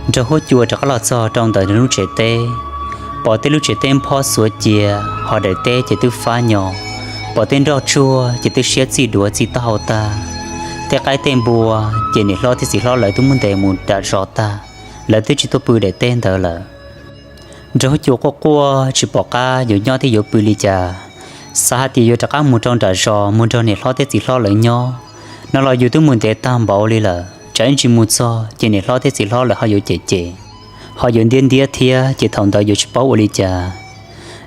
Nraug huab cua rov qab los txog rau ntawm nws lub tsev teb, pom tej lub tsev teb nphob xuav cia, ho daim teb ces twb fab nyo, pom tej nroj tsuag ces twb siab txij duav txij taub hau tag. Tej qaib tej npua ces niam hlob thiab txiv hlob lawv twb muab ntes mus dam zos tag, lawv twb tsis tuaj pw daim teb ntawd lawm. Nraug huab cua quaj quaj tsis pom qab yuav nyob thiab yuav pw li cas, xav hais tias yuav rov qab mus rau nram zos mus nrog niam hlob thiab txiv hlob lawv nyob no los yus twb mus ntev tag npaum li lawm, tsam ib ntsis mus txog ces niam hlob thiab txiv hlob lawv ho yuav cem cem, ho yuav ntiab ntiab thiab ces thaum ntawd yuav tsis paub ua li cas.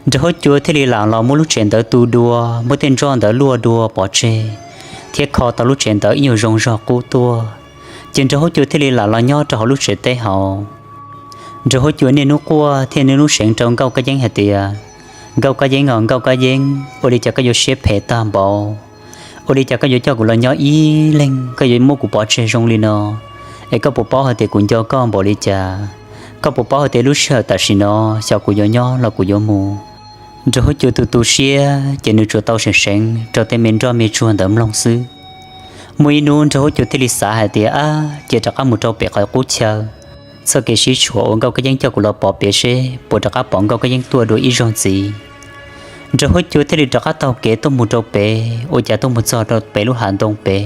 Nraug huab cua thiaj li lam los muab lub tsev ntawd tu dua, muab tej nroj ntawd luaj dua pov tseg, thiab kho tau lub tsev ntawd ib nyuag zoo zog qub tuaj. Ces nraug huab cua thiaj li lam los nyob rau hauv lub tsev teb hauv. Nraug huab cua niaj hnub quaj thiab niaj hnub seev rau Nkauj Kab Yeeb hais tias, Nkauj Kab Yeeb os Nkauj Kab Yeeb, ua li cas koj yuav siab phem tag npaum? Ua li cas koj yuav coj kuv los nyob ib leeg, koj yuav muab kuv pov tseg zoo li no? Es koj puas paub hais tias kuv nco koj npaum li cas? Koj puas paub hais tias lub sij hawm tam sim no xyov kuv yuav nyob los kuv yuav mus? Nraug huab cua tu tu siab ces nws tsuas tau seev seev rau tej me nroj me tsuag ntawd mloog xwb. Muaj ib hnub nraug huab cua thiaj li xav hais tias, ab, cia rov qab mus rau pem qhov qub chaw, txoj kev sib tshuam uas Nkauj Kab Yeeb coj kuv los pov pem seb puas rov qab pom Nkauj Kab Yeeb tuaj dua ib zaug ntxiv. Nraug huab cua thiaj li rov qab taug kev tuaj mus rau pem, ua cas tuaj mus txog rau pem lub hav ntoo pem.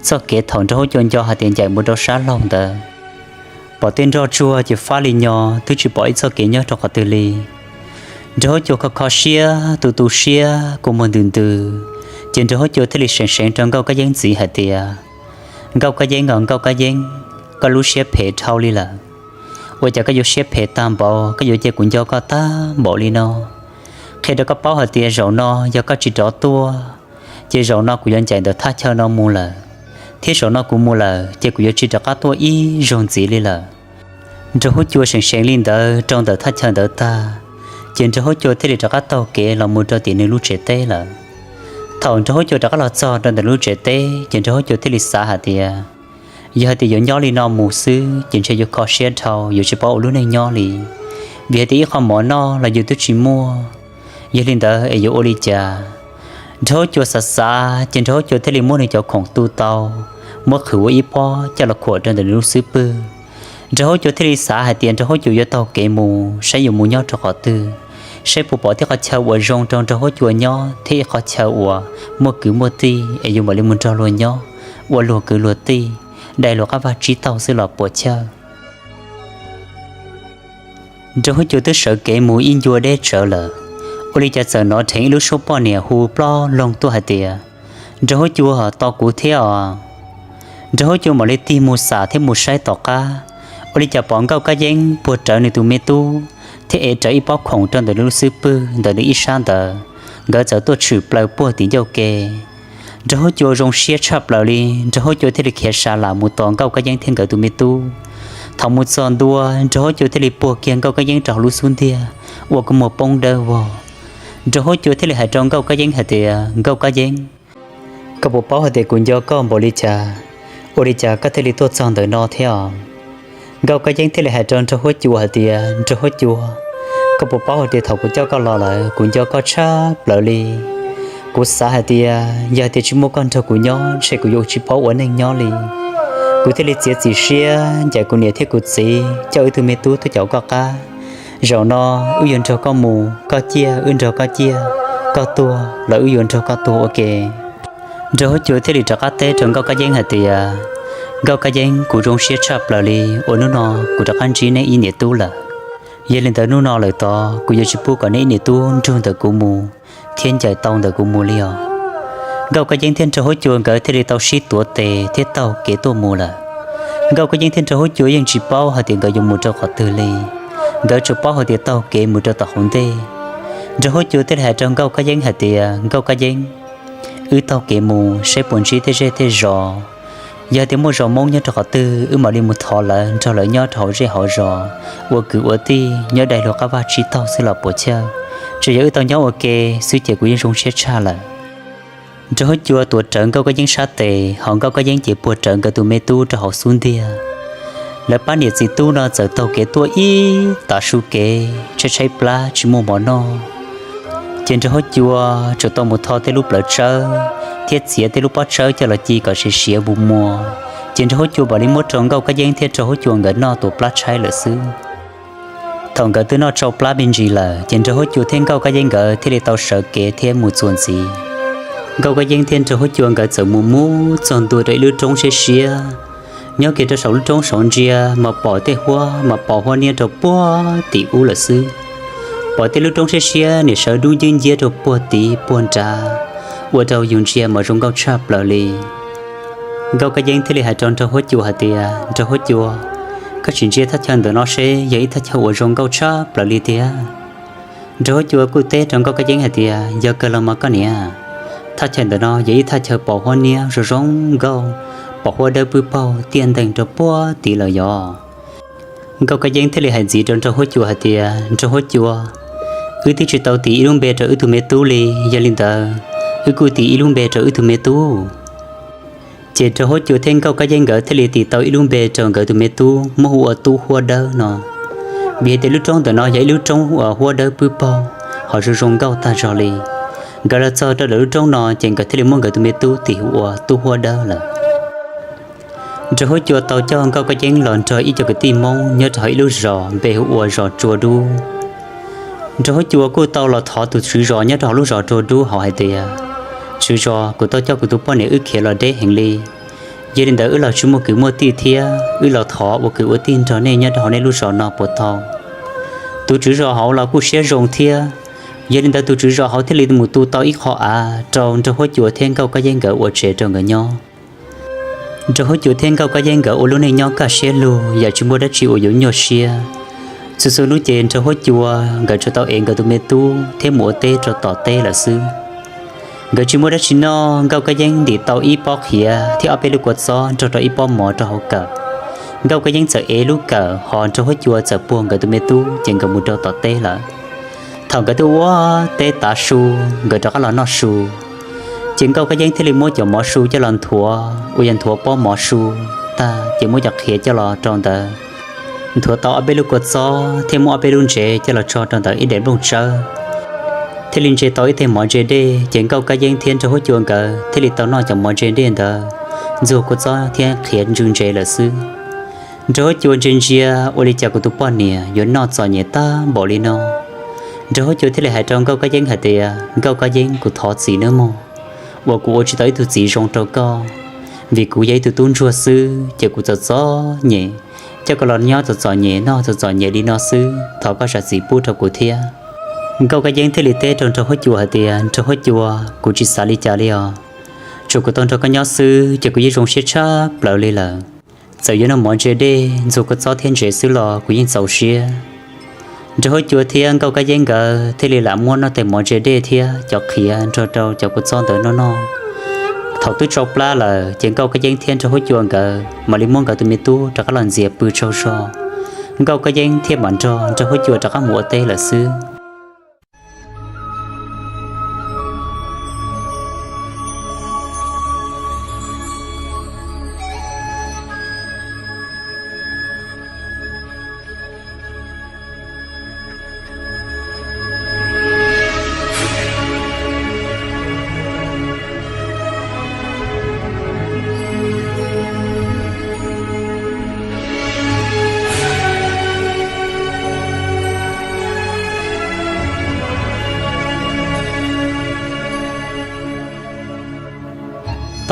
Txoj kev thaum nraug huab cua nco hais tias ncaim mus rau sab laug ntawd, pom tej nroj tsuag ces fab li nyo, twb tsis pom ib txoj kev nyob rau qhov twg li. Nraug huab cua kho kho siab, tu tu siab, kua muag ntws ntws, ces nraug huab cua thiaj li seev seev rau Nkauj Kab Yeeb ntxiv hais tias, Nkauj Kab Yeeb os Nkauj Kab Yeeb, koj lub siab phem dhau li lawm. Ua cas koj yuav siab phem tag npaum, koj yuav cia kuv nco koj tag npaum li no? Qhia rau koj paub hais tias zaum no yog koj tsis rov tuaj, ces zaum no kuv yuav ncaim ntawm thaj chaw no mus lawm, thiab zaum no kuv mus lawm ces kuv yuav tsis rov qab tuaj ib zaug ntxiv li lawm. Nraug huab cua seev seev li ntawd rau ntawm thaj chaw ntawd tag, ces nraug huab cua thiaj li rov qab taug kev los mus rau tim nws lub tsev teb lawm. Thaum nraug huab cua rov qab los txog rau ntawm lub tsev teb ces nraug huab cua thiaj li xav hais tias, yog hais tias yuav nyob li no mus xwb ces ntshe yuav kho siab dhau, yuav tsis paub ua lub neej nyob li, vim hais tias ib qho mov noj los yus twb tsis muaj. Yog li ntawd es yuav ua li cas? Nraug huab cua xav xav ces nraug huab cua thiaj li muab nws cov khoom tu tau, muab qhwv ua ib pob coj los khuam rau ntawm nws lub xub pwg. Nraug huab cua thiaj li xav hais tias nraug huab cua yuav taug kev mus saib yuav mus nyob rau qhov twg, saib puas pom tej qhov chaw uas zoo rau nraug huab cua nyob thiab ib qhov chaw uas muaj kwv muaj tij es yuav mam li mus nrog luag nyob, ua luag kwv luag tij, dai luag qab vaj tsib taug xwb los puas chawj. Nraug huab cua twb sawv kev mus ib ncua deb tsawv lawm, ua li cas txawm hnov dheev ib lub suab poj niam hu ploj loog tuaj hais tias, nraug huab cua, tos kuv thiab os. Nraug huab cua mam li tig mus xam thiab mus saib tom qab, ua li cas pom Nkauj Kab Yeeb puag rawv nws tus me tub thiab ev rawv ib pob khoom rau ntawm nws lub xub pwg ntawm nws ib sab ntawd, nkawd txawm tuaj tshwm plaws puag tim ncauj ke. Nraug huab cua zoo siab tshaj plaws li, nraug huab cua thiaj li khiav sa lam mus tos Nkauj Kab Yeeb thiab nkawd tus me tub. Thaum mus txog ntua, nraug huab cua thiaj li puag kiag Nkauj Kab Yeeb rau hauv lub xub ntiag, ua kua muag poob dawb vog. Nraug huab cua thiaj li hais rau Nkauj Kab Yeeb hais tias, Nkauj Kab Yeeb, koj puas paub hais tias kuv nco koj npaum li cas, ua li cas koj thiaj li tuaj txog ntawm no thiab os? Nkauj Kab Yeeb thiaj li hais rau nraug huab cua hais tias, nraug huab cua, koj puas paub hais tias thaum kuv coj koj los lawm kuv nco koj tshaj plaws li. Kuv xav hais tias yog hais tias tsis muaj koj nrog kuv nyob ntshe kuv yuav tsis paub ua neej nyob li. Kuv thiaj li txiav txim siab ncaim kuv niam thiab kuv txiv coj wb tug me tub tuaj caum koj qab. Zaum no wb yuav nrog koj mus, koj ciaj wb nrog koj ciaj, koj tuag los wb yuav nrog koj tuag ua ke. Nraug huab cua thiaj li rov qab teb rau Nkauj Kab Yeeb hais tias, Nkauj Kab Yeeb, kuv zoo siab tshaj plaws li uas hnub no kuv rov qab ntsib nej ib niam tub lawm. Yog li ntawd hnub no lawm tod kuv yuav tsis pub kom nej ib niam tub nrug ntawm kuv mus thiab ncaim tau ntawm kuv mus li os. Nkauj Kab Yeeb thiab nraug huab cua nkawd thiaj li tau sib tuav tes thiab taug kev tuaj mus lawm. Nkauj Kab Yeeb thiab nraug huab cua yeej tsis paub hais tias nkawd yuav mus rau qhov twg li, nkawd tsuas paub hais tias taug kev mus rau tom hauv ntej. Nraug huab cua thiaj li hais rau Nkauj Kab Yeeb hais tias, Nkauj Kab Yeeb, wb taug kev mus saib puas ntsib tej zej tej zos. Yog tias muaj zos Hmoob nyob rau qhov twg wb mam li mus thov lawv nrog lawv nyob rau hauv zej hauv zos, ua kwv ua tij nyob dai luag qab vaj tsib taug xwb los puas chawj. Tsuas yog wb tau nyob ua ke xwb ces kuv yeej zoo siab tshaj lawm. Nraug huab cua tuav rawv Nkauj Kab Yeeb sab tes, ho Nkauj Kab Yeeb ces puag rawv nkawd tus me tub rau hauv xub ntiag. Lawv pab niam txiv tub no txawm taug kev tuaj ib tav su kev tshaib tshaib plab tsis muaj mov noj, ces nraug huab cua tsuas tau mus tho tej lub plawv tsawb thiab txiav tej lub pob tsawb coj los ci kom siav siav mus muas, Ces Nraug Huab Cua mam li muab rau Nkauj Kab Yeeb thiab Nraug Huab Cua nkawd noj tus plab tshaib lawm xwb. Thaum nkawd twb noj tsau plab me ntsis lawm, ces Nraug Huab Cua thiab Nkauj Kab Yeeb nkawd thiaj li tau sawv kev thiab mus txuas ntxiv. Nkauj Kab Yeeb thiab Nraug Huab Cua nkawd txawm mus mus txog ntua rau ib lub roob siab siab. Nyob kiag rau saum lub roob saud ntsia mas pom tej huab, mas pom huab niab rau puag tim ub lawm xwb. Pom tej lub roob siab siab nim sawv dub ncwb nciab rau puag tid puag nrad, ua rau yus ntsia mas zoo nkauj tshaj plaws li. Nkauj Kab Yeeb thiaj li hais rau Nraug Huab Cua hais tias, Nraug Huab Cua, koj sim ntsia thaj chaw ntawm no seb yog ib thaj chaw uas zoo nkauj tshaj plaws li tiag. Nraug Huab Cua kuj teb rau Nkauj Kab Yeeb hais tias, Yog kawg los mas koj niam, thaj chaw ntawm no yog ib thaj chaw pom huab niab zoo zoo nkauj, pom huab dawb pwb paug tiaj nteeg rau puag tid lawm yog. Nkauj Kab Yeeb thiaj li hais ntxiv rau Nraug Huab Cua hais tias, Nraug Huab Cua, wb twb tsis tau tis ib lub npe rau wb tug me tub li, yog li ntawd wb kuj tis ib lub npe rau wb tug me tub. Ces Nraug Huab Cua thiab Nkauj Kab Yeeb nkawd thiaj li tis tau ib lub npe rau nkawd tus me tub muab hu ua Tub Huab Dawb no. Vim hais tias lub roob ntawm no yog ib lub roob uas huab dawb pwb paug, ho zoo zoo nkauj tag zog li. Nkawd los txog rau ntawm lub roob no ces nkawd thiaj li muab nkawd tus me tub tis hu ua Tub Huab Dawb lawm. Nraug Huab Cua tau coj Nkauj Kab Yeeb los nrog ib co kwv tij Hmoob nyob rau hauv ib lub zos npe hu ua zos Tsua Dub. Nraug Huab Cua kuj tau los thov tus tswv zos nyob rau hauv lub zos Tsua Dub hauv hais tias, Tswv zos, kuv tau coj kuv tus poj niam wb khiav los deb heev li. Yog li ntawd wb los tsis muaj kwv muaj tij thiab, wb los thov ua kwv ua tij nrog nej nyob rau hauv nej lub zos no puas tau? Tus tswv zos hauv los kuj siab zoo thiab. Yog li ntawd tus tswv zos hauv thiaj li mus tu tau ib qho av rau Nraug Huab Cua thiab Nkauj Kab Yeeb nkawd ua tsev rau nkawd nyob. Nraug Huab Cua thiab Nkauj Kab Yeeb nkawd ua lub neej nyob kaj siab lug, yam tsis muaj dab tsi uas yuav nyuaj siab. Txhua txhua hnub ces Nraug Huab Cua nkawd tsuas tau ev nkawd tus me tub thiab mus ua teb rau tom teb lawm xwb. Nkawd tsis muaj dab tsi noj, Nkauj Kab Yeeb ntim tau ib pob qhiav thiab ob peb lub kua txob nrog rau ib pob mov rau hauv kawm. Nkauj Kab Yeeb txawm ev lub kawm, ho Nraug Huab Cua txawm puag nkawd tus me tub ces nkawd mus rau tom teb lawm. Thaum nkawd twb ua teb tav su, nkawd rov qab los noj su. Ces Nkauj Kab Yeeb thiaj li muab cov mov su coj los nthuav uas yog nthuav pob mov su tag ces muab cov qhiav coj los rau ntawd. Nthuav tau ob peb lub kua txob thiab muab ob peb lub ntsev coj los tso rau ntawm ib daim nplooj tsawb, thiaj li ntse tau ib teg mov ntse dej. Ces Nkauj Kab Yeeb thiab Nraug Huab Cua nkawd thiaj li tau noj cov mov ntse dej ntawd, ntxuag kua txob thiab qhiav ntsw ntsev lawm xwb. Nraug Huab Cua ntsia ntsia ua li cas kuv tus poj niam yuav noj txom nyem tag npaum li no. Nraug Huab Cua thiaj li hais rau Nkauj Kab Yeeb hais tias, Nkauj Kab Yeeb, kuv thov txim nawb mog, uas kuv ua tsis tau ib tug txiv zoo rau koj, vim kuv yog ib tug tub ntsuag xwb ces kuv txom txom nyem coj koj los nyob txom txom nyem noj txom txom nyem li no xwb, thov koj zam txim pub rau kuv thiab. Nkauj Kab Yeeb thiaj li teb rau Nraug Huab Cua hais tias, Nraug Huab Cua, kuv tsis xav li cas li os. Tsuas kuv tau nrog koj nyob xwb ces kuv yeej zoo siab tshaj plaws li lawm. Txawm yuav noj mov ntse dej, ntxuag kua txob thiab ntsev xwb los kuv yeej txaus siab. Nraug Huab Cua thiab Nkauj Kab Yeeb nkawd thiaj li lam muab noj tej mov ntse dej thiab cov qhiav nrog rau cov kua txob ntawd noj noj. Thaum twb tsau plab lawm ces Nkauj Kab Yeeb thiab Nraug Huab Cua nkawd mam li muab nkawd tus me tub rov qab los ntxias pw tsaug zog. Nkauj Kab Yeeb thiaj mam nrog Nraug Huab Cua rov qab mus ua teb lawm xwb.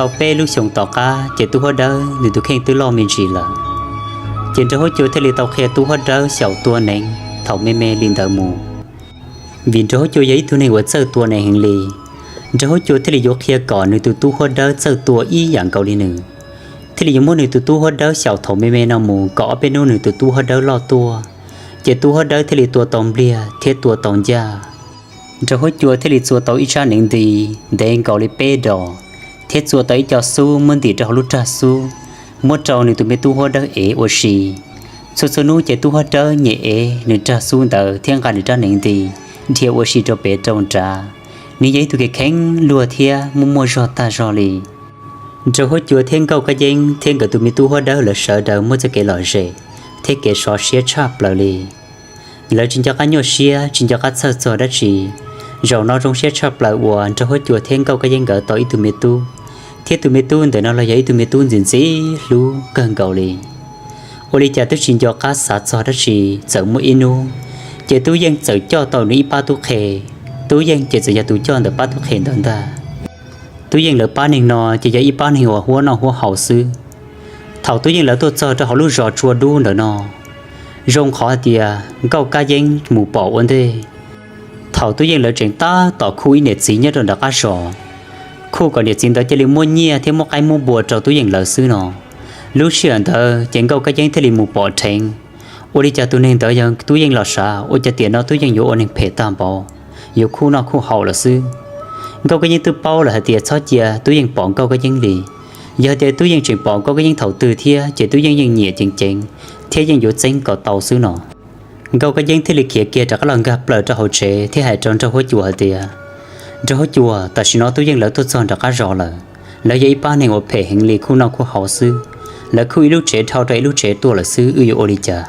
Tau peb lub xyoos tom qab ces Tub Huab Dawb nws tus kheej twb loj me ntsis lawm. Ces Nraug Huab Cua thiaj li tau qhia Tub Huab Dawb xyaum tua neev thaum me me li ntawd mus. Vim Nraug Huab Cua yog ib tug neeg uas txawj tua neev heev li, Nraug Huab Cua thiaj li yuav qhia kom nws tus Tub Huab Dawb txawj tua ib yam nkaus li nws, thiaj li yuav muab nws tus Tub Huab Dawb xyaum thaum me me no mus kom ob peb hnub nws tus Tub Huab Dawb loj tuaj, ces Tub Huab Dawb thiaj li tua tau npliag thiab tua tau ncaj. Nraug Huab Cua thiaj li txua tau ib tsab neev nti ntev nkaus li peb dos, thiab txua tau ib co xub muab ntim rau hauv lub rag xub, muab rau nws tus me Tub Huab Dawb ev ua si. Txhua txhua hnub ces Tub Huab Dawb nyem ev nws rag xub ntawd thiab nqa nws rab neev nti dhia ua si rau pem rau nrad. Nws yog ib tug kev kheev luag thiab muaj muaj zog tag zog li. Nraug Huab Cua thiab Nkauj Kab Yeeb thiab nkawd tus me Tub Huab Dawb lawv sawv daws muaj txoj kev lom zem thiab kev sov siab tshaj plaws li. Lawv tsis nco qab nyuaj siab tsis nco qab txhawj txog dab tsi. Zaum no zoo siab tshaj plaws uas Nraug Huab Cua thiab Nkauj Kab Yeeb nkawd tau ib tug me tub, Thiab tus me tub ntawm no los yog ib tug me tub ntxim ntxim hlub kawg nkaus li. Ua li cas twb tsis nco qab xav txog dab tsi, txawm muaj ib hnub ces Tub Yeej txawm coj tau nws ib pab tub qhe. Tub Yeej ces txawm yog tus coj ntawm pab tub qhe ntawd ntag. Tub Yeej lawv pab neeg no ces yog ib pab neeg uas huab noj huab haus xwb. Thaum Tub Yeej lawv tuaj txog rau hauv lub zos Tsua Dub ntawm no, zoo qhov hais tias Nkauj Kab Yeeb mus pom ua ntej. Thaum Tub Yeej lawv tseem tab tom khuj ib niam txiv nyob rau nram qab zos, khuj kom niam txiv ntawd cia li muab nyiaj thiab muab qaib muab npua rau Tub Yeej lawv xwb no, lub sij hawm ntawd ces Nkauj Kab Yeeb thiaj li mus pom dheev. Ua li cas tus neeg ntawd yog Tub Yeej los sav, ua cas tiam no Tub Yeej yuav ua neeg phem tag npaum, yuav khuj noj khuj haus lawm xwb. Nkauj Kab Yeeb twb paub lawm hais tias txhob cia Tub Yeej pom Nkauj Kab Yeeb li. Yog tias Tub Yeej tseem pom Nkauj Kab Yeeb thaum twg thiab ces Tub Yeej yeej nyiam ceev ceev thiab yeej yuav txeeb kom tau xwb no. Nkauj Kab Yeeb thiaj li khiav kiag rov qab los nkag plaws rau hauv tsev thiab hais rau Nraug Huab Cua hais tias, Nraug Huab Cua, tam sim no Tub Yeej lawv tuaj txog nram qab zos lawm. Lawv yog ib pab neeg uas phem heev li, khuj noj khuj haus xwb. Lawv khuj ib lub tsev dhau rau ib lub tsev tuaj lawm xwb, wb yuav ua li cas?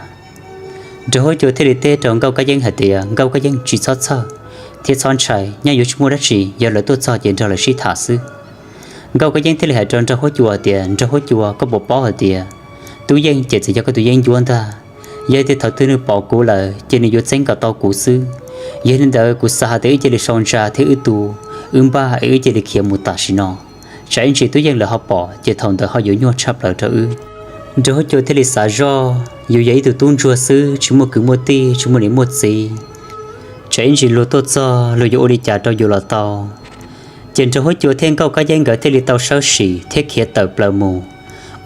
Nraug Huab Cua thiaj li teb rau Nkauj Kab Yeeb hais tias, Nkauj Kab Yeeb, tsis txhob txhawj thiab txhob ntshai, nyob yuav tsis muaj dab tsi, yog lawv tuaj txog ces nrog lawv sib tham xwb. Nkauj Kab Yeeb thiaj li hais rau Nraug Huab Cua tias, Nraug Huab Cua, koj puas paub hais tias Tub Yeej ces txawm yog koj tus yeeb ncuab ntag. Yog tias thaum twg nws pom kuv lawm ces nws yuav txeeb kom tau kuv xwb. Yog li ntawd kuv xav hais tias wb cia li sau ntsa thiab wb tu, wb npaj es wb cia li khiav mus tam sim no, tsam ib ntsis Tub Yeej lawv ho pom ces thaum ntawd ho yuav nyuaj tshaj plaws rau wb. Nraug Huab Cua thiaj li xav zoj, yus yog ib tug tub ntsuag xwb, tsis muaj kwv muaj tij, tsis muaj niam muaj txiv, tsam ib ntsis luag tuaj txog luag yuav ua li cas rau yus los tau. Ces Nraug Huab Cua thiab Nkauj Kab Yeeb nkawd thiaj li tau sawb sim thiab khiav tawm plaws mus.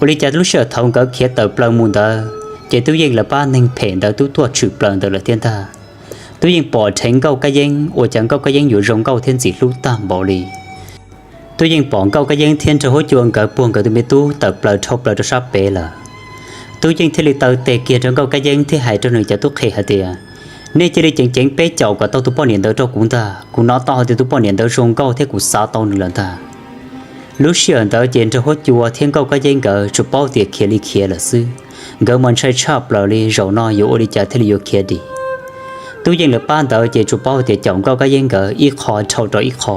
Ua li cas lub sij hawm thaum nkawd khiav tawm plaws mus ntawd ces Tub Yeej lawv pab neeg phem ntawd twb tuaj tshwm plaws ntawd lawm thiab ntag. Tub Yeej pom dheev Nkauj Kab Yeeb, ua cas Nkauj Kab Yeeb yuav zoo nkauj thiab ntxim hlub tag npaum li. Tub Yeej pom Nkauj Kab Yeeb thiab Nraug Huab Cua nkawd puag nkawd tus me tub tawm plaws dhau plaws rau sab pem lawm. Tub Yeej thiaj li taw tes kiag rau Nkauj Kab Yeeb thiab hais rau nws cov tub qhe hais tias, nej cia li ceev ceev peb caum kom tau tus poj niam ntawd rau kuv ntag, kuv hnov tau hais tias tus poj niam ntawd zoo nkauj thiab kuv xav tau nws lawm ntag. Lub sij hawm ntawd ces Nraug Huab Cua thiab Nkauj Kab Yeeb nkawd tsuas paub tias khiav li khiav lawm xwb, nkawd mas ntshai tshaj plaws li, zaum no yuav ua li cas thiaj li yuav khiav dim. Tub Yeej lawv pab ntawd ces tsuas paub tias caum Nkauj Kab Yeeb nkawd ib qho dhau rau ib qho.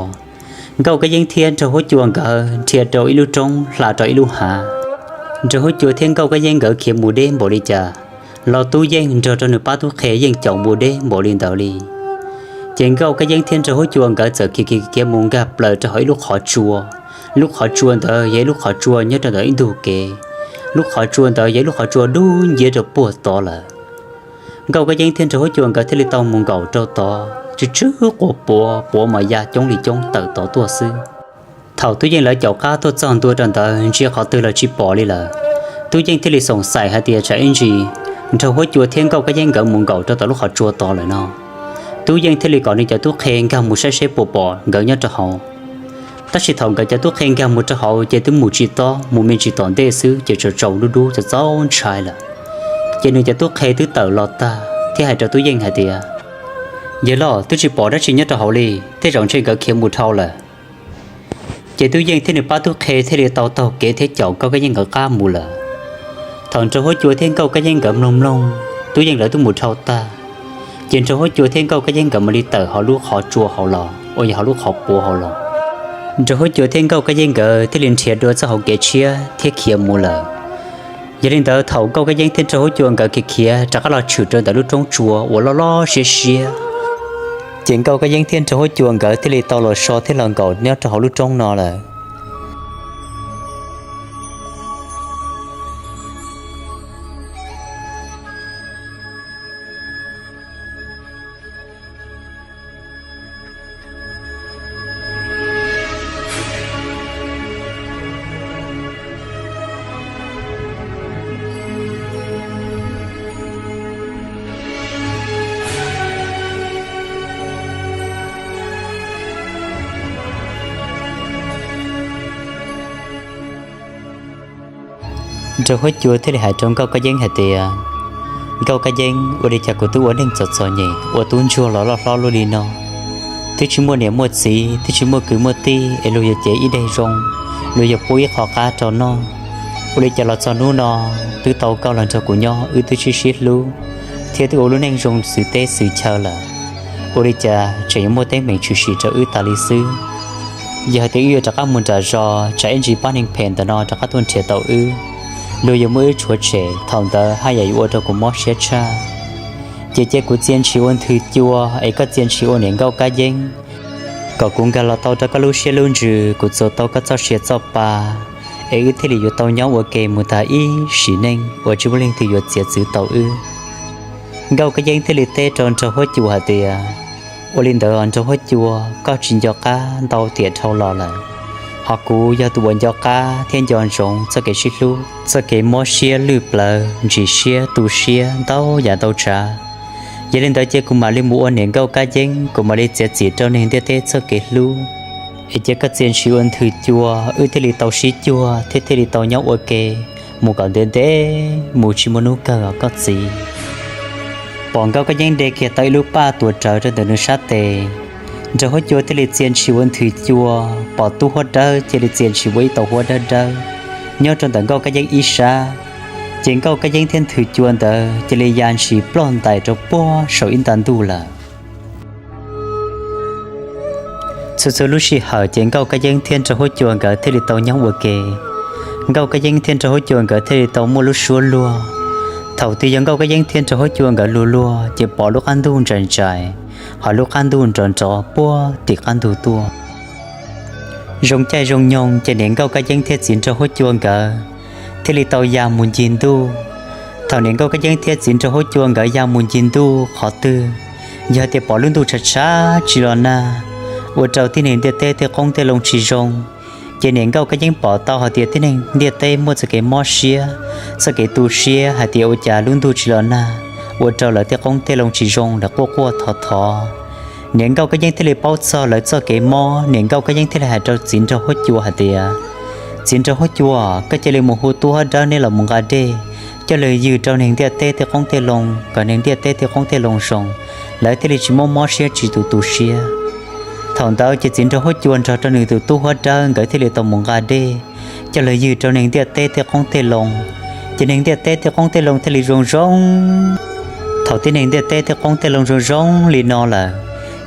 Nkauj Kab Yeeb thiab Nraug Huab Cua nkawd dhia rau ib lub roob hla rau ib lub hav. Nraug Huab Cua thiab Nkauj Kab Yeeb nkawd khiav mus deb npaum li cas los Tub Yeej nrog rau nws pab tub qhe yeej caum mus deb npaum li ntawd li. Ces Nkauj Kab Yeeb thiab Nraug Huab Cua nkawd txawm khiav khiav khiav mus nkag plaws rau hauv ib lub qhov tsua. Lub qhov tsua ntawd yog ib lub qhov tsua nyob rau ntawm ib ntug kev. Lub qhov tsua ntawd yog ib lub qhov tsua dub nciab rau puag tod lawm. Nkauj Kab Yeeb thiab Nraug Huab Cua nkawd thiaj li tau mus nkaum rau tod, tsw tsw quav puav, puav mas ya coob li coob tawm tod tuaj xwb. Thaum Tub Yeej lawv caum qab tuaj txog ntua rau ntawd ntsia qhov twg los tsis pom li lawm. Tub Yeej thiaj li xoom xaim hais tias tsam ib ntsis Nraug Huab Cua thiab Nkauj Kab Yeeb nkawd mus nkaum rau tom lub qhov tsua tod lawm no. Tub Yeej thiaj li kom nws cov tub qhe nkag mus saib seb puas pom nkawd nyob rau hauv. Tab sis thaum nkawd cov tub qhe nkag mus rau hauv ces twb mus tsis tob, mus me ntsis tom ntej xwb ces tsaus tsaus dub dub txaus txaus ntshai lawm. Ces nws cov tub qhe twb tawm los tag thiab hais rau Tub Yeej hais tias, yawg loj, twb tsis pom dab tsi nyob rau hauv li, tej zaum ntshe nkawd khiav mus dhau lawm. Ces Tub Yeej thiab nws pab tub qhe thiaj li tau taug kev thiab caum Nkauj Kab Yeeb nkawd qab mus lawm. Thaum Nraug Huab Cua thiab Nkauj Kab Yeeb nkawd mloog mloog, Tub Yeej lawv twb mus dhau tag, ces Nraug Huab Cua thiab Nkauj Kab Yeeb nkawd mam li tawm hauv lub qhov tsua hauv los uas yog hauv lub qhov puav hauv los. Nraug Huab Cua thiab Nkauj Kab Yeeb nkawd thiaj li nrhiav dua txoj hauv kev tshiab thiab khiav mus lawm. Yog li ntawd thaum Nkauj Kab Yeeb thiab Nraug Huab Cua nkawd khiav khiav rov qab los tshwm rau ntawm lub roob tsua uas loj loj siab siab, ces Nkauj Kab Yeeb thiab Nraug Huab Cua nkawd thiaj li tau los so thiab los nkaum nyob rau hauv lub roob no lawm. Nraug Huab Cua thiaj li hais rau Nkauj Kab Yeeb hais tias, Nkauj Kab Yeeb, ua li cas kuv twb ua neej txom txom nyem, ua tub ntsuag los loj hlob luaj li no, twb tsis muaj niam muaj txiv, twb tsis muaj kwv muaj tij es luag yuav cev ib daig zoo, luag yuav pub ib qho qab rau noj. Ua li cas los txog hnub no, twb tau koj los nrog kuv nyob wb twb sib sib hlub, thiab twb ua lub neej zoo xws teb xws chaw lawm, ua li cas tseem yuav muaj teeb meem tshwm sim rau wb tas li xwb? Yog hais tias wb yuav rov qab mus nram zos, tsam ib ntsis pab neeg phem ntawm no rov qab tuaj nrhiav tau wb, luag yuav muab wb tshuav tshem, thaum ntawd haj yam yuav ua rau kuv mob siab tshaj. Ces cia kuv txia ntshis ua nthwv cua es koj txia ntshis ua niam nkauj kab yeeb, kom kuv nkag los tau rau koj lub siab lub ntsws, kuv txuas tau koj txoj sia txoj pa, es wb thiaj li yuav tau nyob ua ke mus tag ib sim neej uas tsis muaj leej twg yuav txiav txwv tau wb. Nkauj kab yeeb thiaj li teb rau nraug huab cua hais tias, ua li ntawd nraug huab cua, koj tsis nco qab ntau tiam dhau los lawm, ho kuv yog tus uas nco qab thiab nco ntsoov txoj kev sib hlub, txoj kev mob siab lwj plawv, ntsis siab tu siab ntau yam ntau tsav. Yog li ntawd ces kuv mam li mus ua niam nkauj kab yeeb, kuv mam li txiav txim rau neeg ntiaj teb txoj kev hlub, es cia koj txia ntshis ua nthwv cua, wb thiaj li tau sib cuag thiab thiaj li tau nyob ua ke mus kom ntev ntev mus tsis muaj hnub kawg os koj txiv. Pom nkauj kab yeeb de kiag tau ib lub paj tuav rawv rau ntawm nws sab tes, nraug huab cua thiaj li txia ntshis ua nthwv cua, pom tub huab dawb cia li txia ntshis ua ib tauv huab dawb dawb nyob rau ntawm nkauj kab yeeb ib sab. Ces nkauj kab yeeb thiab nthwv cua ntawd cia li ya ntshis ploj ntais rau puag saum ib nta ntuj lawm. Txhua txhua lub sij hawm ces nkauj kab yeeb thiab nraug huab cua nkawd thiaj li tau nyob ua ke. Nkauj kab yeeb thiab nraug huab cua nkawd thiaj li tau muaj lub suab luag. Thaum twg yog nkauj kab yeeb thiab nraug huab cua nkawd luag luag ces pom lub qab ntuj ntsais ntsais, ho lub qab ntuj nrov nrov puag tim qab ntug tuaj. Zoo caij zoo nyoog ces niam nkauj kab yeeb thiab txiv nraug huab cua nkawd thiaj li tau ya mus ncig ntuj. Thaum niam nkauj kab yeeb thiab txiv nraug huab cua nkawd ya mus ncig ntuj qhov twg, yog tias pom lub ntuj tshav tshav tsis los nag, ua rau tib neeg ntiaj teb tej qoob tej loo tsis zoo, ces niam nkauj kab yeeb pom tau hais tias tib neeg ntiaj teb muaj txoj kev mob siab, txoj kev tu siab hais tias ua cas lub ntuj tsis los nag, ua rau lawv tej qoob tej loo tsis zoo, lawv quaj quaj thov thov. Niam nkauj kab yeeb thiaj li paub txog lawv txoj kev mob, niam nkauj kab yeeb thiaj li hais rau txiv nraug huab cua hais tias, txiv nraug huab cua, koj cia li mus hu tub huab dawb neb los mus nqa dej, coj los ywg rau neeg ntiaj teb tej qoob tej loo, kom neeg ntiaj teb tej qoob tej loo zoo, lawv thiaj li tsis mob mob siab tsis tu tu siab. Thaum ntawd ces txiv nraug huab cua nrog rau nws tus tub huab dawb nkawd thiaj li tau mus nqa dej coj los ywg rau neeg ntiaj teb tej qoob tej loo, ces neeg ntiaj teb tej qoob tej loo thiaj li zoo zoo. Thaum tib neeg ntiaj teb tej qoob tej loo zoo zoo li no lawm,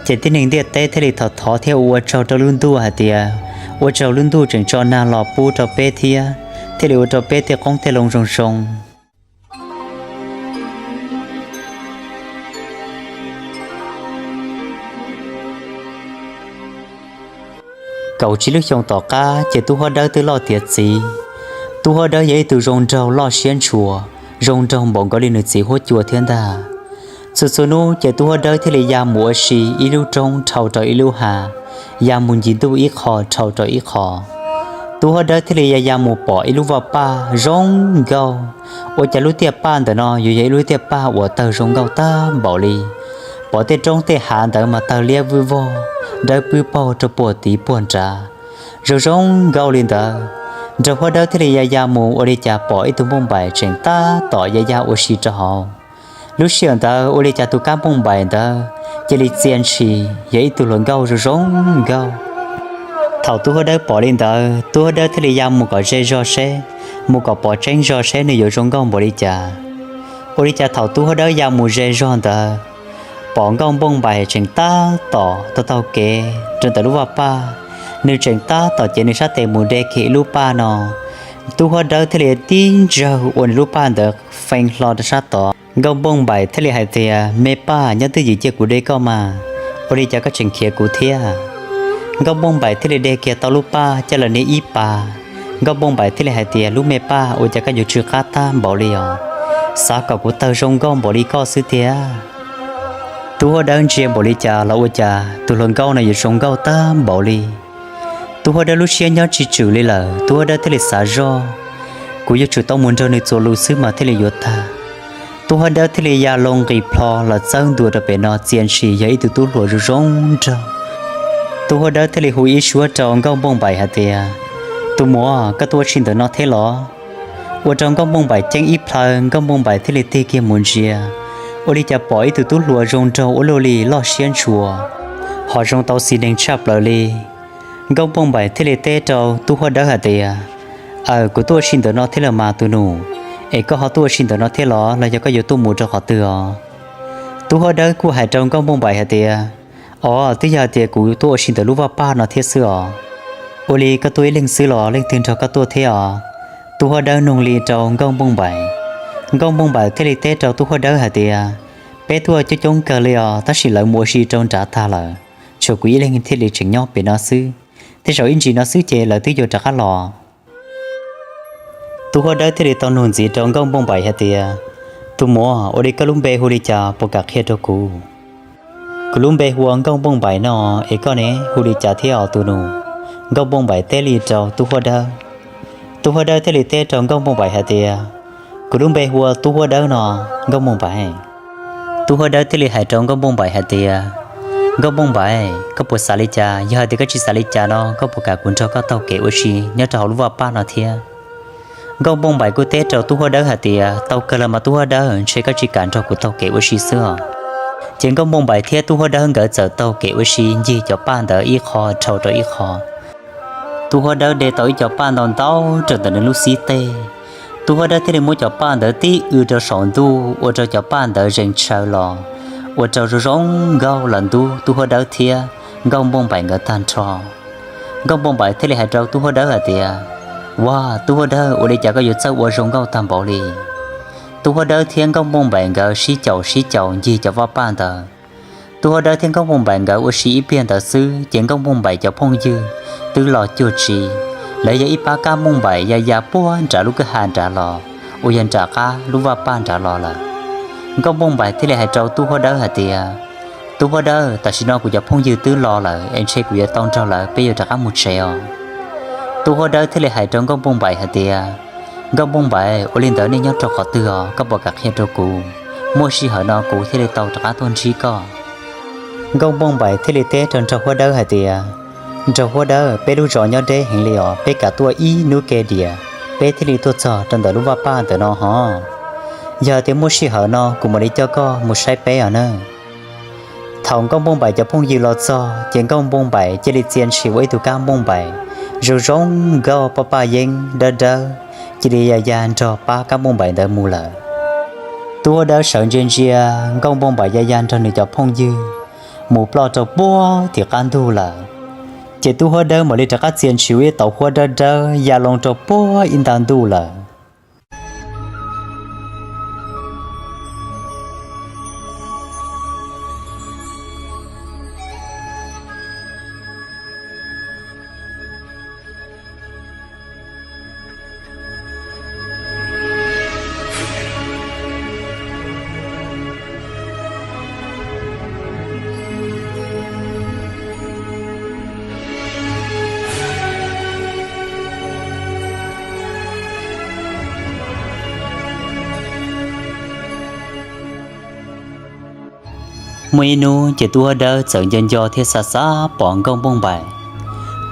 ces tib neeg ntiaj teb thiaj li thov thov thiab ua ua tsaug rau lub ntuj hais tias, ua tsaug lub ntuj tseem tso nag los pub rau peb thiab, thiaj li ua rau peb tej qoob tej loo zoo zoo. Kaum tsib lub xyoo tom qab ces tub huab dawb twb loj tiav txiv. Tub huab dawb yog ib tug zoo nraug loj siab ntshua, zoo nraug npaum nkaus li nws txiv huab cua thiab ntag. Txhua txhua hnub ces tub huab dawb thiaj li ya mus ua si ib lub roob dhau rau ib lub hav, ya mus ncig ntuj ib qho dhau rau ib qho. Tub huab dawb thiaj li ya ya mus pom ib lub vaj paj zoo nkauj. Ua cas lub tiaj paj ntawm no yuav yog ib lub tiaj paj uas tawg zoo nkauj tag npaum li. Pom tej roob tej hav ntawd mas tawg liab vwj vog, dawb pwb paug rau puag tid puag nrad, zoo zoo nkauj li ntawd. Nraug huab dawb thiaj li ya ya mus ua li cas pom ib tug npauj npaim tseem tab tom ya ya ua si rau hauv. Lub sij hawm ntawd ua li cas tus kab npauj npaim ntawd cia li txia ntshis yog ib tug hluas nkauj zoo zoo nkauj. Thaum tub huab dawb pom li ntawd, tub huab dawb thiaj li ya mus kom ze zog seb, mus kom pom tseeb zog seb nws yuav zoo nkauj npaum li cas. Ua li cas thaum tub huab dawb ya mus ze zog ntawd, pom nkauj npauj npaim tseem tab tom taug taug kev rau ntawm lub vaj paj, nws tseem tab tom cev nws sab tes mus de kiag ib lub paj no. Tub huab dawb thiaj li tib ntsawg ua nws lub paj ntawd fee hlo rau sab tod. Nkauj npauj npaim thiaj li hais tias, me paj, nyob twj ywm cia kuv de koj mas, ua li cas koj tseem khiav kuv thiab? Nkauj npauj npaim thiaj li de kiag tau lub paj coj los nias ib pas. Nkauj npauj npaim thiaj li hais tias, lub me paj, ua cas koj yuav tsw qab tag npaum li os? Xav kom kuv tawg zoo nkauj npaum li koj xwb tiag. Tub huab dawb ntsia npaum li cas los ua cas tus hluas nkauj no yuav zoo nkauj tag npaum li. Tub huab dawb lub siab nyob tsis tswm li lawm, tub huab dawb thiaj li xav zoj, kuv yuav tsum tau mus nrog nws txuas lus xwb mas thiaj li yuav tag. Tub huab dawb thiaj li ya loo nqis plho los txawb ntua rau pem no txia ntshis yog ib tug tub hluas zoo zoo nraug. Tub huab dawb thiaj li hu ib suab rau nkauj npauj npaim hais tias, tus muam, koj tuaj ua si ntawm no thiab los? Ua rau nkauj npauj npaim ceeb ib plhaw, nkauj npauj npaim thiaj li tig kiag mus ntsia, ua li cas pom ib tug tub hluas zoo nraug ua luaj li loj siab ntshua, ho zoo tau xis neeg tshaj plaws li. Nkauj npauj npaim thiaj li teb rau tub huab dawb hais tias, aw, kuv tuaj ua si ntawm no thiab los mas tus nus, es koj ho tuaj ua si ntawm no thiab los los yog koj yuav tuaj mus rau qhov twg os? Tub huab dawb kuj hais rau nkauj npauj npaim hais tias, os, twb yog hais tias kuv tuaj ua si ntawm lub vaj paj no thiab xwb os. Ua li koj tuaj ib leeg xwb los leej twg nrog koj tuaj thiab os? Tub huab dawb nug li rau nkauj npoj npaim. Nkauj npoj npaim thiaj li teb rau tub huab dawb hais tias, peb tuaj coob coob kawg li os, tab sis lawv mus ua si rau nrad tag lawm, tshuav kuv ib leeg thiaj li tseem nyob pem no xwb. Tej zaum ib ntsis no xwb ces lawv twb yuav rov qab los. Tub huab dawb thiaj li tau nug ntxiv rau nkauj npoj npaim hais tias, tus muam, ua li koj lub npe hu li cas puas kam qhia rau kuv? Kuv lub npe hu ua nkauj npoj npaim no, es koj ne hu li cas thiab os tus nus? Nkauj npoj npaim teb li rau tub huab dawb. Tub huab dawb thiaj li teb rau nkauj npoj npaim hais tias, kuv lub npe hu ua tub huab dawb no, nkauj npoj npaim. Tub huab dawb thiaj li hais rau nkauj npoj npaim hais tias, nkauj npoj npaim, koj puas xav li cas? Yog hais tias koj tsis xav li cas no, koj puas kam kuv nrog koj taug kev ua si nyob rau hauv lub vaj paj no thiab? Nkauj npoj npaim kuj teb rau tub huab dawb hais tias, tau kawg los mas tub huab dawb, ntshe koj tsis kam nrog kuv taug kev ua si xwb os. Ces nkauj npoj npaim thiab tub huab dawb nkawd txawm taug kev ua si ncig cov paj ntawd ib qho dhau rau ib qho. Tub huab dawb de tau ib co paj ntau ntau rau ntawm nws lub xib teg. Tub huab dawb thiaj li muab cov paj ntawd tib w rau saum ntuj ua rau cov paj ntawd zees tshaws los, ua rau zoo zoo nkauj los ntub tub huab dawb thiab nkauj npoj npaim nkawd tag nrho. Nkauj npoj npaim thiaj li hais rau tub huab dawb hais tias, ua, tub huab dawb, ua li cas koj yuav txawj ua zoo nkauj tag npaum li? Tub huab dawb thiab nkauj npoj npaim nkawd sib caum sib caum ncig cov vaj paj ntawd. Tub huab dawb thiab nkauj npoj npaim nkawd ua si ib pliag ntawd xwb ces nkauj npoj npaim cov phooj ywg twb los cuag tsi. Lawv yog ib pab kab npoj npaim ya ya puag nram lub kwj ha nrad los, uas yog nram qab lub vaj paj nrad los lawm. Nkauj npoj npaim thiaj li hais rau tub huab dawb hais tias, tub huab dawb, tam sim no kuv cov phooj ywg twb los lawm es ntshe kuv yuav tau nrog lawv peb yuav rov qab mus tsev os. Tub huab dawb thiaj li hais rau nkauj npoj npaim hais tias, nkauj npoj npaim, ua li ntawd nej nyob rau qhov twg os, koj puas kam qhia rau kuv? Muaj sij hawm no kuv thiaj li tau rov qab tuaj ntsib koj. Nkauj npoj npaim thiaj li teb rau nraug huab dawb hais tias, nraug huab dawb, peb lub zos nyob deb heev li os, peb kam tuaj ib hnub ke diam peb thiaj li tuaj txog rau ntawm lub vaj paj ntawm no hos. Yog tias muaj sij hawm no kuv mam li coj koj mus saib peb os nawb. Thaum nkauj npoj npaim cov phooj ywg los txog ces nkauj npoj npaim cia li txia ntshis ua ib tug kab npoj npaim zoo zoo nkauj paj paj yeeb dawb dawb, cia li ya ya nrog pab kab npoj npaim ntawd mus lawm. Tub huab dawb sawv ntsia ntsia nkauj npoj npaim ya ya nrog nws cov phooj ywg mus ploj rau puag tim qab ntug lawm. Ces tub huab dawb mam li rov qab txia ntshis ua ib tauv huab dawb dawb ya loo rau puag ib nta ntuj lawm. Muaj ib hnub ces tub huab dawb txawm nco nco thiab xav xav pom nkauj npoj npaim.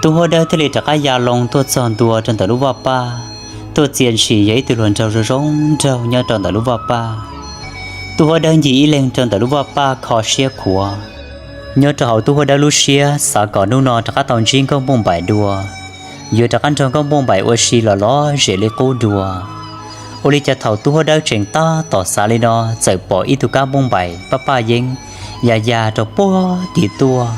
Tub huab dawb thiaj li rov qab ya loo tuaj txog ntua rau ntawm lub vaj paj, tuaj txia ntshis yog ib tug hluas nraug zoo zoo nraug nyob rau ntawm lub vaj paj. Tub huab dawb ncig ib leeg rau ntawm lub vaj paj kho siab khuav. Nyob rau hauv tub huab dawb lub siab xav kom hnub no rov qab tau ntsib nkauj npoj npaim dua, yuav rov qab nrog nkauj npoj npaim ua si los lom zem li qub dua. Ua li cas thaum tub huab dawb tseem tab tom xav li no txawm pom ib tug kab npoj npaim paj paj yeeb ya ya rau puag tim tuaj,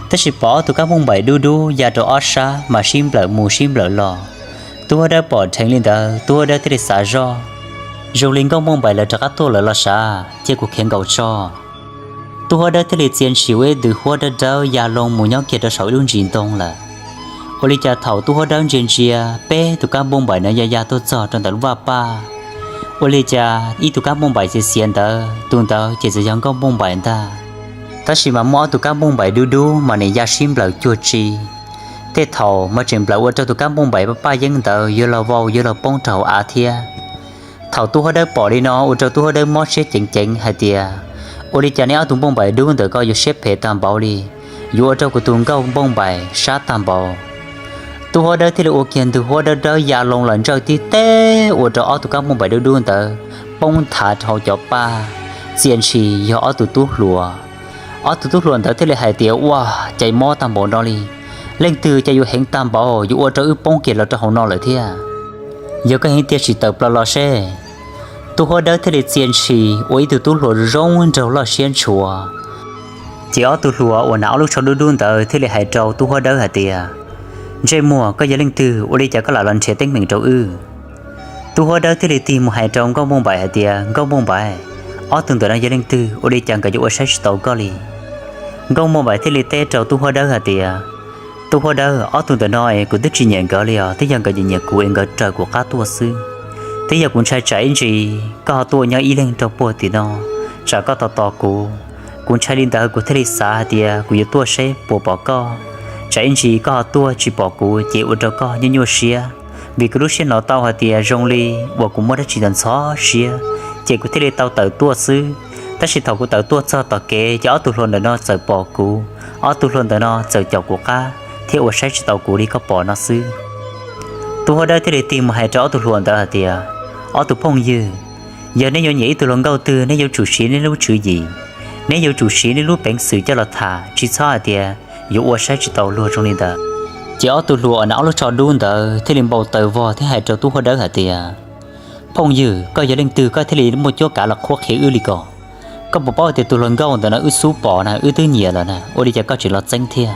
tab sis pom ob tug kab npoj npaim dub dub ya rau ob sab mas sib nplawm mus sib nplawm los. Tub huab dawb pom dheev li ntawd tub huab dawb thiaj li xav zoj, zoo li nkauj npoj npaim lawv rov qab tuaj lawm los sav, cia kuv khiav nkaum tso. Tub huab dawb thiaj li txia ntshis ua ib tug huab dawb dawb ya loo mus nyob kiag rau saum ib lub ntsis ntoo lawm. Ua li cas thaum tub huab dawb ntsia ntsia peb tus kab npoj npaim no ya ya tuaj txog rau ntawm lub vaj paj, ua li cas ib tug kab npoj npaim xiav xiav ntawd tus ntawd ces txawm yog nkauj npoj npaim ntag. Tab sis mas muaj ob tug kab npoj npaim dub dub mas nim ya sib nplawm cuag tsi. Tej thaum mas tseem nplawm ua rau tus kab npoj npaim paj paj yeeb ntawd yuav los vau yuav los poob rau hauv av thiab. Thaum tub huab dawb pom li no ua rau tub huab dawb mob siab ceev ceev hais tias, ua li cas neb ob tug npoj npaim dub ntawm ko yuav siab phem tag npaum li, yuav ua rau kuv tus nkauj npoj npaim sab tag npaum. Tub huab dawb thiaj li ua kiag ntug huab dawb dawb ya loo los ntsawj tib teg ua rau ob tug kab npoj npaim dub dub ntawd poob nthav rau hauv cov paj, txia ntshis yog ob tug tub hluas. Ob tug tub hluas ntawd thiaj li hais tias, ua cas mob tag npaum no li, leej twg cas yuav heev tag npaum yuav ua rau wb poob kiag los rau hauv no lawm thiab. Yog koj heev tiag sim tawm plaws los seb. Tub huab dawb thiaj li txia ntshis ua ib tug tub hluas zoo nraug loj siab ntshua. Ces ob tug hluas uas hnav ob lub tsho dub dub ntawd thiaj li hais rau tub huab dawb hais tias, Ntsej muag, koj yog leej twg, ua li cas koj lam los nrhiav teeb meem rau wb? Tub huab dawb thiaj li tig mus hais rau nkauj npauj npaim hais tias, nkauj npauj npaim, ob tug ntawm no yog leej twg, ua li cas nkawd yuav ua saib tsis tau koj li? Nkauj npauj npaim thiaj li teb rau tub huab dawb hais tias, tub huab dawb, ob tug ntawm no es kuv twb tsis nyiam nkawd li os, twb yog nkawd nyiam nyiam kuv es nkawd raws kuv qab tuaj xwb. Twb yog kuv ntshai tsam ib ntsis koj ho tuaj nyob ib leeg rau puag tim no, tsam koj tos tos kuv. Kuv ntshai li ntawd kuv thiaj li xav hais tias kuv yuav tuaj seb puas pom koj. Tsam ib ntsis koj ho tuaj tsis pom kuv ces ua rau koj nyuaj nyuaj siab. Vim kuv lub siab hnov tau hais tias zoo li uas kuv muaj dab tsi ntxhov siab, ces kuv thiaj li tau tawm tuaj xwb. Tab sis thaum kuv tawm tuaj txog tom kev ces ob tug hluas ntawm no txawm pom kuv, ob tug hluas ntawm no txawm caum kuv qab thiab ua saib tsis tau kuv li koj pom no xwb. Tub huab dawb thiaj li tig mus hais rau ob tug hluas ntawd hais tias, ob tug phooj ywg, yog neb yuav nyiam ib tug hluas nkauj twg neb yuav tsum siv neb lub tswv yim, neb yuav tsum siv neb lub peev xwm coj los tham, tsis txhob hais tias yuav ua saib tsis tau luag zoo li ntawd. Ces ob tug hluas uas hnav ob lub tsho dub ntawd thiaj li npau taws vog thiab hais rau tub huab dawb hais tias, phooj ywg, koj yog leej twg koj thiaj li muaj cuab kav los qhuab qhia wb li ko? Koj puas paub tias tus hluas nkauj ntawm no wb xub pom na wb twb nyiam lawm na, ua li cas koj tseem los txeeb thiab?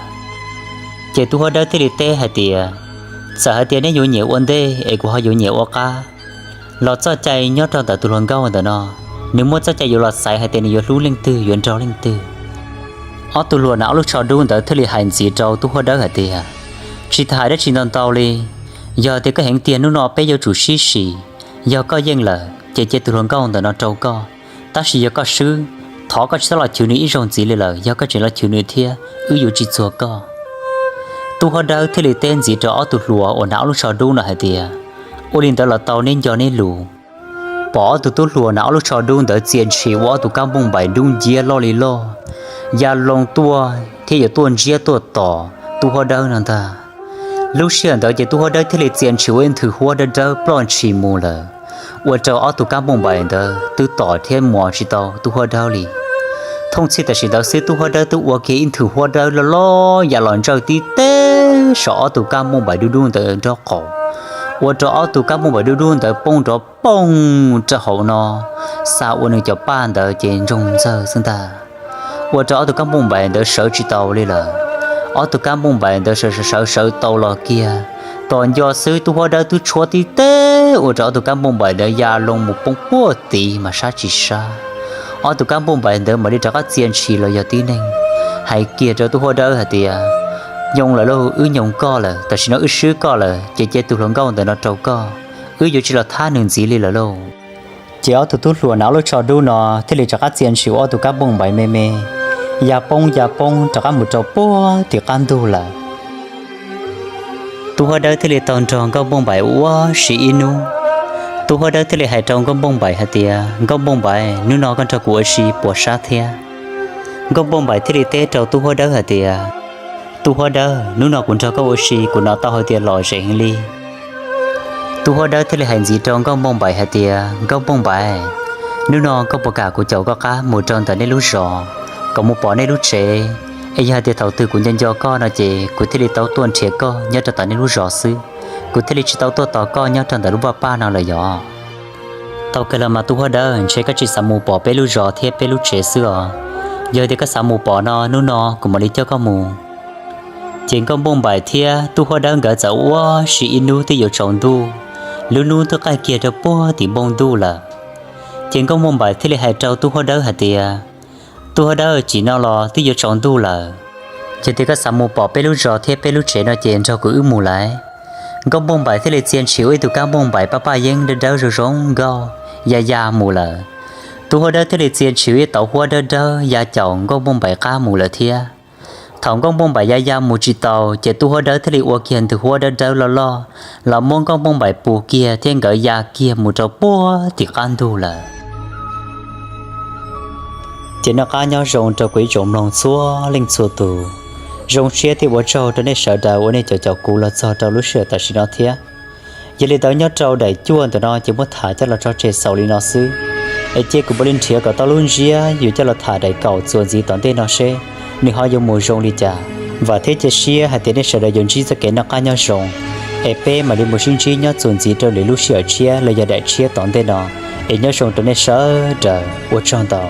Ces tub huab dawb thiaj li teb hais tias, txawm hais tias neb yuav nyiam ua ntej es kuv ho yuav nyiam ua qab, los txoj cai nyob rau ntawm tus hluas nkauj ntawm no, nws muaj txoj cai yuav los xaiv hais tias nws yuav hlub leej twg yuav nrog leej twg. Ob tug hluas hnav ob lub tsho dub ntawd thiaj li hais ntxiv rau tub huab dawb hais tias, tsis tas hais dab tsi ntau ntau li, yog tias koj heev tiag hnub no peb yuav tsum sib sim, yog koj yeej lawm ces cia tus hluas nkauj ntawm no rau koj, tab sis yog koj swb, thov koj tsis txhob los chwv nws ib zaug ntxiv li lawm, yog koj tseem los chwv nws thiab wb yuav tsis txuag koj. Tub huab dawb thiaj li teb ntxiv rau ob tug hluas uas hnav ob lub tsho dub no hais tias, ua li ntawd los tau, neb nco neb lus. Pom ob tug tub hluas hnav ob lub tsho dub ntawd txia ntshis ua ob tug kab npauj npaim dub nciab loj li loj ya loo tuaj thiab yuav tuaj ntsiab tuaj tom tub huab dawb no ntag. Lub sij hawm ntawd ces tub huab dawb thiaj li txia ntshis ua ib nthwv huab dawb dawb ploj ntshis mus lawm, ua rau ob tug kab npauj npaim ntawd twb tom thiab mos tsis tau tub huab dawb li. Thooj txhij tam sim ntawd xwb tub huab dawb twb ua kiag ib nthwv huab dawb loj loj ya los ntsawj tib teb saum ob tug kab npauj npaim dub dub ntawd nraub qaum, ua rau ob tug kab npauj npaim dub dub ntawd poob nrov poog rau hauv no, xa ua nws cov paj ntawd ces ntsoog ntxawg xwb ntag. Ua rau ob tug kab npauj npaim ntawd sawv tsis tau li lawm. Ob tug kab npauj npaim ntawd sawv sawv sawv tau los kiag, tos nco xwb tub huab dawb twb tshuab tib teb ua rau ob tug kab npauj npaim ntawd ya loo mus poob puag tid mas sab tsis sab. Ob tug kab npauj npaim ntawd mam li rov qab txia ntshis los yog tib neeg, hais kiag rau tub huab dawb hais tias, nyoo lawm lauj, wb nyoo koj lawm, tam sim no wb swb koj lawm ces cia tus hluas nkauj ntawm no rau koj, wb yuav tsis los thab nws ntxiv li lawm lauj. Ces ob tug tub hluas hnav ob lub tsho dub no thiaj li rov qab txia ntshis ua ob tug kab npauj npaim me me, ya poob ya poob rov qab mus rau puag tim qab ntug lawm. Tub huab dawb thiaj li tau nrog nkauj npauj npaim ua si ib hnub. Tub huab dawb thiaj li hais rau nkauj npauj npaim hais tias, nkauj npauj npaim, hnub no koj nrog kuv ua si puas sab thiab? Nkauj npauj npaim thiaj li teb rau tub huab dawb hais tias, tub huab dawb, hnub no kuv nrog koj ua si kuv hnov tau hais tias lom zem heev li. Tub huab dawb thiaj li hais ntxiv rau nkauj npauj npaim hais tias, nkauj npauj npaim, hnub no koj puas kam kuv caum koj qab mus rau ntawm nej lub zos, kom mus pom nej lub tsev, es yog hais tias thaum twg kuv nco nco koj no ces kuv thiaj li tau tuaj nrhiav koj nyob rau tom nej lub zos xwb, kuv thiaj li tsis tau tuaj tos koj nyob rau ntawm lub paj paj no lawm yog? Tau kawg los mas tub huab dawb, ntshe koj tsis xav mus pom peb lub zos thiab peb lub tsev xwb os. Yog tias koj xav mus pom no, hnub no kuv mam li coj koj mus. Ces nkauj npauj npaim thiab tub huab dawb nkawd txawm ua si ib hnub twb yuav tsaus ntuj, lub hnub twb qaij kiag rau puag tim npoo ntuj lawm. Ces nkauj npauj npaim thiaj li hais rau tub huab dawb hais tias, tub huab dawb, tam sim no los twb yuav tsaus ntuj lawm, yog tias koj xav mus pom peb lub zos thiab peb lub tsev no ces nrog kuv wb mus lawm. Nkauj npauj npaim thiaj li txia ntshis ua ib tug kab npauj npaim paj paj yeeb dawb dawb zoo zoo nkauj ya ya mus lawm. Tub huab dawb thiaj li txia ntshis ua ib tauv huab dawb dawb ya caum nkauj npauj npaim qab mus lawm thiab. Thaum nkauj npauj npaim ya ya mus tsis taus ces tub huab dawb thiaj li ua kiag nthwv huab dawb dawb loj loj los muab nkauj npauj npaim pus kiag thiab nkawd ya kiag mus rau puag tim qab ntug lawm. Ces noj qab nyob zoo rau kuv ib tsoom mloog txhua leej txhua tus. Zoo siab thiab ua tsaug rau nej sawv daws uas nej caum caum kuv los txog rau lub sij hawm tam sim no thiab. Yog li ntawd nyob rau daim cuaj ntawm no ces muab tham coj los tso tseg xaus li no xwb, es cia kuv mam li nrhiav kom tau lub ntsiab yuav coj los tham daim kaum txuas ntxiv tom ntej no seb nws ho yuav mus zoo li cas. Vam thiab cia siab hais tias nej sawv daws yuav ntsib txoj kev noj qab nyob zoo, es peb mam li mus sib ntsib nyob txuas ntxiv rau lwm lub sij hawm tshiab los yog daim tshiab tom ntej no, es nyob zoo rau nej sawv daws, ua tsaug ntau.